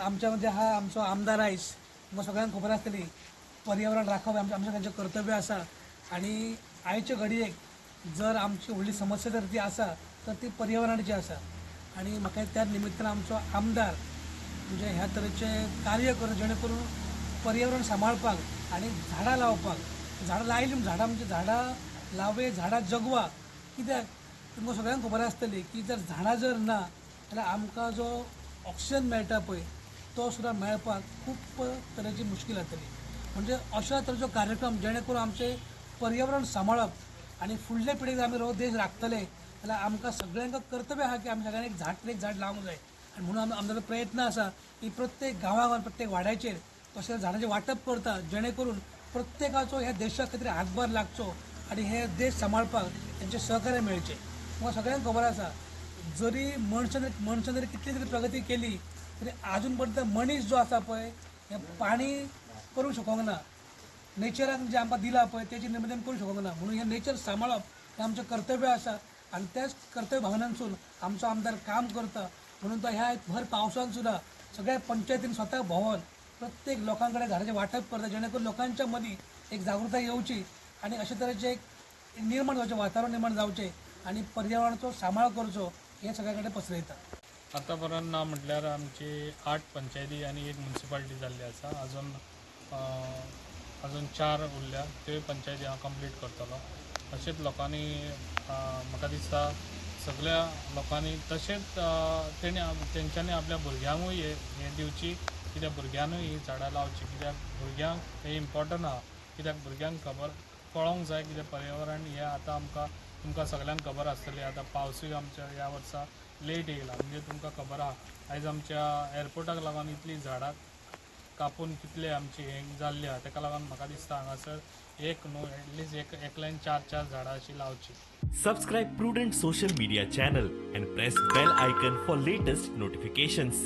आमच्या मदें आहा आमचो आमदार आयज तुमकां सगळ्यांक खबर आसतली, पर्यावरण राखप आमचें सगळ्यांचें कर्तव्य आसा. आनी आयचे घडयेक जर आमची व्हडली समस्या जर ती आसा तर ती पर्यावरणाची आसा. आनी म्हाका त्या निमित्तान आमचो आमदार म्हणजे ह्या तरेचें कार्य करून जेणे करून पर्यावरण सांबाळपाक आनी झाडां लावपाक, झाडां लायलीं झाडां म्हणजे झाडां लावे झाडां जगवा. कित्याक तुमकां सगळ्यांक खबर आसतली की जर झाडां जर ना जाल्यार आमकां जो ऑक्सिजन मेळटा पळय तो सुद्दां मेळपाक खूब तरेची मुश्कील जातली. म्हणजे अशा तरेचो कार्यक्रम जेणे करून आमचें पर्यावरण सांबाळप आनी फुडले पिळगेक आमी हो देश राखतले जाल्यार आमकां सगळ्यांक कर्तव्य आहा की आमी सगळ्यांनी एक झाड एक झाड लावंक जाय. आनी म्हणून आमचो प्रयत्न आसा की प्रत्येक गांवा प्रत्येक वाड्याचेर तशें झाडांचें वांटप करता जेणे करून प्रत्येकाचो ह्या देशा खातीर हातभार लागचो आनी हे देश सांबाळपाक तेंचें सहकार्य मेळचें. तुमकां सगळ्यांक खबर आसा जरी मनशान जरी कितली तरी प्रगती केली तरी आजून पर्यंत मनीस जो आसा पळय हें पाणी करूंक शकोंक ना, नेचरान जें आमकां दिलां पळय तेची निर्मिती आमी करूंक शकोंक ना. म्हणून हें नेचर सांबाळप हें आमचें कर्तव्य आसा आनी त्याच कर्तव्य भावनांसून आमचो आमदार काम करता. म्हणून तो ह्या भर पावसान सुद्दां सगळ्या पंचायतीन स्वता भोंवन प्रत्येक लोकां कडेन झाडाचें वांटप करता जेणे करून लोकांच्या मदीं एक जागृताय येवची आनी अशे तरेचें एक निर्माण जावचें वातावरण निर्माण जावचें आनी पर्यावरणाचो सांबाळ करचो हें सगळ्या कडेन पसरयता. आतां पर्यंत ना म्हटल्यार आमची 8 पंचायती आनी 1 म्युनिसिपालिटी जाल्ली आसा. अजून अजून 4 उरल्या, त्यो पंचायती हांव कंप्लीट करतलो. अशेंच लोकांनी म्हाका दिसता सगळ्या लोकांनी तशेंच तेंच्यांनी आपल्या भुरग्यांकूय हें दिवची, कित्याक भुरग्यांनूय ही झाडां लावची, कित्याक भुरग्यांक हें इम्पॉर्टंट आहा, कित्याक भुरग्यांक खबर कळोंक जाय कित्याक पर्यावरण हें आतां आमकां तुमकां सगळ्यांक खबर आसतली. आतां पावसूय आमच्या ह्या वर्सा लेट येयला, म्हणजे तुमकां खबर आहा आयज आमच्या एअरपोर्टाक लागून इतलीं झाडां कापून कितले आमची हें जाल्ली आहा. तेका लागून म्हाका दिसता हांगासर एक न्हू एटलीस्ट एकल्यान 4-4 झाडां अशीं लावची. Subscribe Prudent social media channel and press bell icon for latest notifications.